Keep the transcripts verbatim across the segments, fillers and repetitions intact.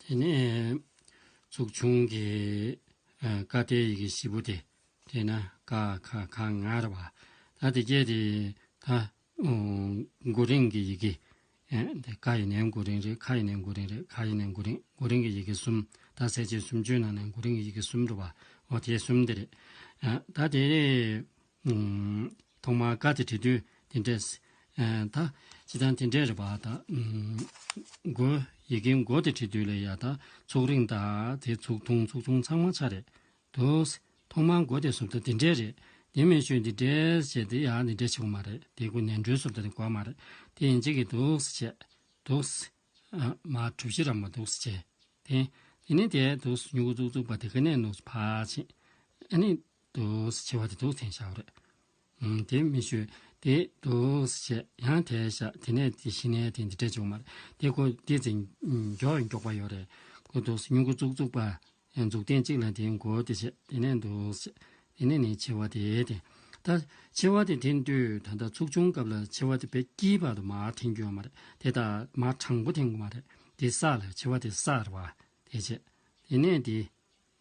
དེ་ནས་ཚུགས་ཆུང་གི་ཀ་སྟེ་ཡི་གེ་བཞི་པོ་དེ། དེས་ན་ཀ་ཁ་ག་ང་རེད་པ། ད་དེ་སྐད་དེ་ད་མགོ་རིང་གི་ཡི་གེ། དེ་ཀ་ཡིན་ནའི་མགོ་རིང་རེད། ཁ་ཡིན་ནའི་མགོ་རིང་རེད། ག་ཡིན་ནའི་མགོ་རིང་། མགོ་རིང་གི་ཡི་གེ་གསུམ། ད་གསལ་བྱེད་སུམ་ཅུའི་ནང་ནས་མགོ་རིང་གི་ཡི་གེ་གསུམ་རེད་པ། འོ་དེ་གསུམ་དེ་རེད། ད་དེ་ཐོག་མར་ཀ་དེ་བྲི་དུས་དེ་འདྲས། ད་སྤྱིར་བཏང་དེ་འདྲས་རེད་པ། ད་མགོ་ཡི་གེ་མགོ་དེ་བྲི་དུས་ལ་ཡ་ད་ཚུགས་རིང་དང་དེ་ཚུགས་ཐུང་ཚུགས་ཆུང་ཚང་མ་ཆ་རེད་འདུག་ཐོག་མར་མགོ་དེ་བཟོ་ལྟ་དེ་འདྲས་རེད། དེ་མིན་ཞུས་འདི་འདྲས་བྱས་དེ་ཡང་འདི་འདྲས་བྱེད་དགོས་མ་རེད། དེ་ཁོ་ནས་འགྲོའི་བཟོ་ལྟ་དེ་དགོས་མ་རེད། དེ་ཡིན་གཅིག་གི་འདུག་བྱས་འདུག་མར་གྲུ་བཞི་ར་མ་འདུག་བྱས། དེ་དེ་ནས་དེ་འདུག་སྨྱུ་གུ་བཙུགས་བཙུགས་པ་དེ་ག་ནས་འདུག་ཕར་ཕྱིན། ཨ་ནི་འདུག་ཕྱི་བ་དེ་འདུག་འཐེན་བཞག་པ་རེད། ཨུམ། དེ་མི་ཞུ། དེ་འདུག་བྱས་ཡང་དེ་བཞག་དེ་ནས་དེ་གཞི་ནས་དེ་འདི་འདྲས་བྱུང་མ་རེད། དེ་ཁོ་དེ་ཚེ་མགྱོགས་མགྱོགས་པ་ཡོད་རེད། ཁོ་འདུག་སྨྱུ་གུ་བཙུགས་བཙུགས་པ། འཛུགས་སྟངས་གཅིག་ལ་དེ་མགོ་དེ་བྱས་དེ་ནས་འདུག་བྱས། དེ་ནས་ནི་ཕྱི་བ་དེ་དེ། ད་ཕྱི་བ་དེ་འཐེན་དུས་ད་ལྟ་ཚུགས་ཆུང་སྐབས་ལ་ཕྱི་བ་དེ་བས་དཀྱིལ་བར་དུ་མར་འཐེན་རྒྱུ་ཡོད་མ་རེད། དེ་ད་མར་དྲང་པོ་འཐེན་དགོས་མ་རེད། དེ་ས་ལ་ཕྱི་བ་དེ་ས་རེད་པ། དེ་བྱས། དེ་ནས་དེ།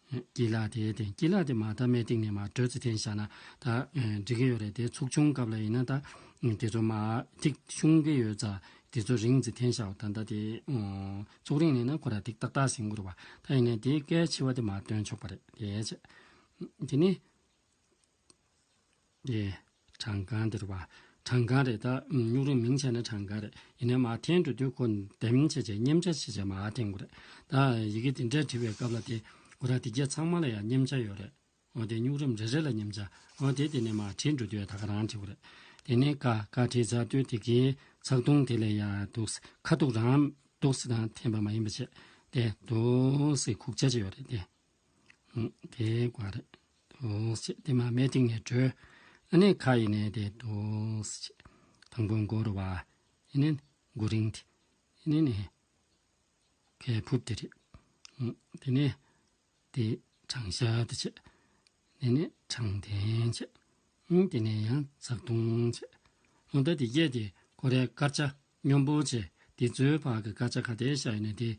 དཀྱིལ་ལ་དེ་དེ་དཀྱིལ་ལ་དེ་མར་ད་སྨད་སྟེང་ནས་མར་འགྲོས་ཚེ་འཐེན་བཞག་ན་ད་འགྲིག་གི་ཡོད་རེད། དེ་ཚུགས་ཆུང་སྐབས་ལ་ཡིན་ན་ད་དེ་ཚོ་མར་ཐིག་ཆུང་གི་ཡོད་ཙང་དེ་ཚོ་རིང་ཚེ་འཐེན་བཞག་ད་ལྟ་དེ་ཚུགས་རིང་ལེན་ན་ཁོ་ར་ཐིག་ཏག་ཏག་ཟིན་དགོས་རེད་པ། ད་ཡིན་ནའི་དེ་སྐད་ཕྱི་བ་དེ་མར་བཏོན་ཆོག་པ་རེད། དེ་བྱས། དེ་ནི། དེ། དྲང་སྒང་དེ་རེད་པ། དྲང་སྒང་རེད། ད་སྨྱུག་རིམ་མིང་བྱས་ན་དྲང་སྒང་རེད། ཡིན་ནའི་མར་འཐེན་འགྲོ་དུས་ཁོ་འདེམས་བྱས་བྱས་མཉེན་ཆ་བྱས་བྱས་མར་འཐེན་དགོས་རེད། ད་ཡི་གེ་དེ་འདྲས་བྲིས་པའི་སྐབས་ལ་དེ་ཁོ་ར་དེ་རྒྱ་ཚང་མ་ལ་ཡང་མཉེན་ཆ་ཡོད་རེད། འོ་དེ་སྨྱུག་རིམ་རེ་རེ་ལ་མཉེན་ཆ། འོ་དེ་དེ་ནས་མར་བྲིས་འགྲོ་དུས་ད་ག་རང་བྲིས་དགོས་རེད། དེ་ནས་ཀ་ཀ་བྲིས་ཚར་དུས་དེ་གའི་ཚེག་ཐུང་དེ་ལ་ཡང་འདུག་སེ་ཁ་ཐུག་རང་འདུག་སེ་དང་འཐེན་པ་མ་ཡིན་པ་བྱས། དེ་འདུག་སེ་ཁུག་ཆ་ཅིག་ཡོད་རེད་དེ། ཨུམ། དེ་དགོས་རེད། འདུག་སེ་དེ་མར་སྨད་སྟེང་ནས་འགྲོས། ཨ་ནི་ཁ་ཡིན་ནའི་དེ་འདུག་སེ། དང་པོ་མགོ་རུ་བ། ཨ་ནི་མགོ་རིང་དེ། ཨ་ནི་ནི། ཁའི་ཕུབ་དེ་རེད། ཨུམ། དེ་ནས། དེ་དྲང་ཤ་དེ་བྱས། དེ་ནས་དྲང་འཐེན་བྱས། ཨུམ། དེ་ནས་ཡང་ཚེག་ཐུང་བྱས། ཨུམ། ད་དེ་རྒྱས་དེ་ཁོ་རའི་དཀར་ཆ་སྙོམས་པོ་བྱས། དེ་ཚོའི་བར་གྱི་དཀར་ཆ་ག་དེ་བཞག་ཡོད་ན་དེ་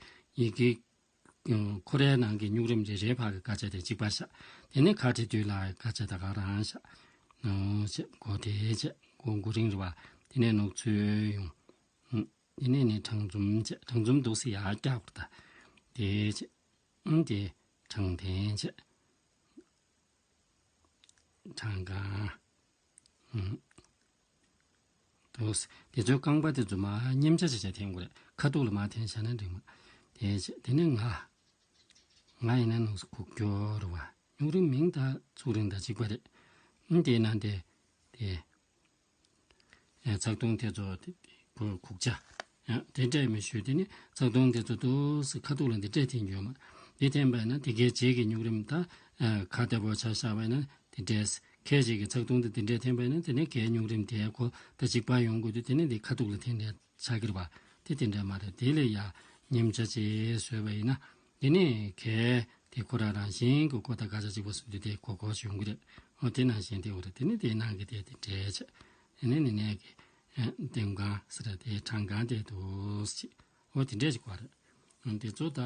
ཡི་གེ་ཁོ་རའི་ནང་གི་སྨྱུག་རིམ་རེ་རེའི་བར་གྱི་དཀར་ཆ་དེ་གཅིག་པ་བཞག་དེ་ནས་ཁ་བྲིས་དུས་ལ་དཀར་ཆ་ད་ག་རང་བཞག་ཨོ་བྱས། མགོ་དེ་བྱས། མགོ་མགོ་རིང་རེད་པ། དེ་ནས་ནུབ་ཚུར་ཡོང་། ཨུམ། དེ་ནས་ནི་དྲང་འཛུམ་བྱས། དྲང་འཛུམ་འདུག་སེ་ཡར་བཀྱག་པ་རེད་ད། དེ་བྱས། ཨུམ། དེ་དྲང་འཐེན་བྱས། དྲང་སྒང་། ཨུམ། འདུག་སེ། དེ་ཚོའི་རྐང་པ་དེ་ཚོ་མར་མཉེན་ཆ་བྱས་བྱས་འཐེན་དགོས་རེད། ཁ་ཐུག་ལ་མར་འཐེན་བཞག་ན་འགྲིག་མ། དེ་བྱས། དེ་ནས་ང་། ང་ཡིན་ན་ནང་སུ་ཁུག་ཀྱོག་རུ་བ། སྨྱུག་རིམ་མིང་དང་ཚུགས་རིང་དང་གཅིག་པ་རེད། ཨུམ། དེ་ན་དེ། དེ། ཚེག་ཐུང་དེ་ཚོ་དེ་ཁུག་ཆ། དེ་འདྲས་མི་ཞུ། དེ་ནི་ཚེག་ཐུང་དེ་ཚོ་འདུག་སེ་ཁ་ཐུག་ལ་འདི་འདྲས་འཐེན་རྒྱུ་ཡོད་མ། འདི་འཐེན་པ་ཡིན་ན་དེ་གའི་རྗེས་ཀྱི་སྨྱུག་རིམ་ད་ཁ་བདེ་པོ་ཆ་བཞག་པ་ཡིན་ན་དེ་འདྲས། ཁའི་རྗེས་ཀྱི་ཚེག་ཐུང་དེ་དེ་འདྲས་འཐེན་པ་ཡིན་ན་དེ་ནི་གའི་སྨྱུག་རིམ་དེ་ཁོ་ད་གཅིག་པ་ཡོང་དགོས་དུས་དེ་ནི་འདི་ཁ་ཐུག་ལ་འཐེན་འདྲས་ཆགས་ཀྱི་རེད་པ། དེ་དེ་འདྲས་མ་རེད། དེ་ལས་ཡ་མཉེན་ཆ་ཅིག་བཟོས་པ་ཡིན་ན། དེ་ནས་གལ་ཏེ་ཁོ་རང་རང་བཞིན་གྱི་ཀོ་ད་ག་ཆ་གཅིག་པ་སུ་དེ་དེ་གོ་གོ་བྱུང་གི་རེད། འོ་དེ་ནང་བཞིན་དེ་འོ་རེད། དེ་ནས་དེའི་ནང་གི་དེ་དེ་འདྲས་བྱས། དེ་ནས་ནི་ནས་ཀྱི་འདེམས་སྒང་ཟེར་དེ་དྲང་སྒང་དེ་འདུག་སེ། འོ་དེ་འདྲས་ཞིག་གོ་རེད། དེ་ཚོ་ད་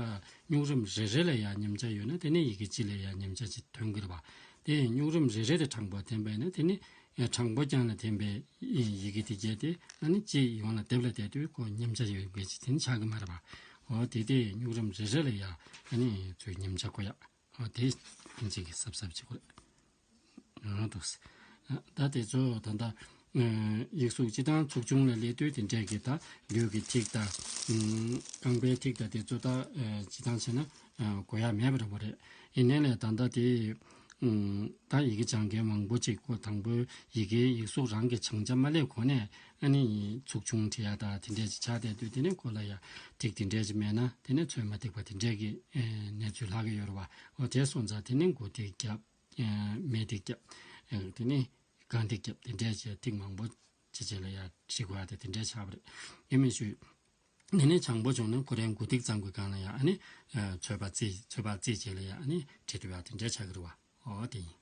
སྨྱུག་རིམ་རེ་རེ་ལ་ཡང་མཉེན་ཆ་ཡོད་ན་དེ་ནས་ཡི་གེ་གཅིག་ལ་ཡང་མཉེན་ཆ་གཅིག་ཐོན་གི་རེད་པ། དེ་སྨྱུག་རིམ་རེ་རེ་དེ་དྲང་པོ་འཐེན་པ་ཡིན་ན་དེ་ནི་དྲང་པོ་རྐྱང་ལ་འཐེན་པའི་ཡི་གེ་དེ་བརྒྱད་དེ་ཨ་ནི་གཅིག་ཡོངས་ལ་སྡེབ་ལ་བསྡད་དུས་ཁོ་མཉེན་ཆ་ཡོད་པའི་ཅིག་དེ་ནི་ཆགས་ཀྱི་མ་རེད་པ། འོ་དེ་དེ་སྨྱུག་རིམ་རེ་རེ་ལ་ཡང་ཨ་ནི་ཚོས་མཉེན་ཆ་དགོས་ཡ། འོ་དེ་ཨིན་ཅིག་གི་གཟབ་གཟབ་བྱེད་དགོས་རེད། འོ་འདུག་སེ། ད་དེ་ཚོ་ད་ལྟ་ཡིག་གཟུགས་སྤྱི་དང་ཚུགས་ཆུང་ལ་སླེབས་དུས་དེ་འདྲས་ཀྱི་ད་ལུས་ཀྱི་ཐིག་དང་། རྐང་པའི་ཐིག་དང་དེ་ཚོ་ད་སྤྱི་དང་བྱས་ན་དགོས་ཡ་མེད་པ་འདྲ་པོ་རེད། ཡིན་ནའི་ལས་ད་ལྟ་དེ། ད་ཡི་གེ་སྦྱང་མཁན་མང་པོ་ཅིག་ཁོ་དང་པོའི་ཡི་གེའི་ཡིག་གཟུགས་རང་གི་སྦྱང་བྱ་མ་སླེབས་གོང་ནས་ཨ་ནི་ཚུགས་ཆུང་བྲིས་ཡ་ད་དེ་འདྲས་ཅིག་ཆགས་བསྡད་དུས་དེ་ནས་ཁོ་ལ་ཡ་ཐིག་དེ་འདྲས་ཅིག་མེད་ན་དེ་ནས་ཚོད་མ་ཐིག་པ་དེ་འདྲས་ཀྱི་གནས་ཚུལ་ལྷག་གི་ཡོད་རེད་པ། འོ་དེ་སོང་ཙང་དེ་ནས་མགོ་ཐིག་རྒྱབ། སྨད་ཐིག་རྒྱབ། དེ་ནས་རྐང་ཐིག་རྒྱབ་དེ་འདྲས་ཅིག་ཐིག་མང་པོ་ཅིག་ཅིག་ལ་ཡ་བྲིས་དགོས་ཡ་དེ་དེ་འདྲས་ཆགས་པ་རེད། ཡིན་མིན་ཞུས། དེ་ནས་སྦྱང་པོ་བྱུང་ན་ཁོ་རའི་མགོ་ཐིག་གཙང་པོའི་སྒང་ལ་ཡ་ཨ་ནི་ཚོད་པ་རྩིས་ཚོད་པ་རྩིས་བྱས་ལ་ཡ་ཨ་ནི་བྲིས་ཐུབ་ཡ་དེ་འདྲས་ཆགས་ཀྱི་རེད་པ། འོ་དེ་ཡིན།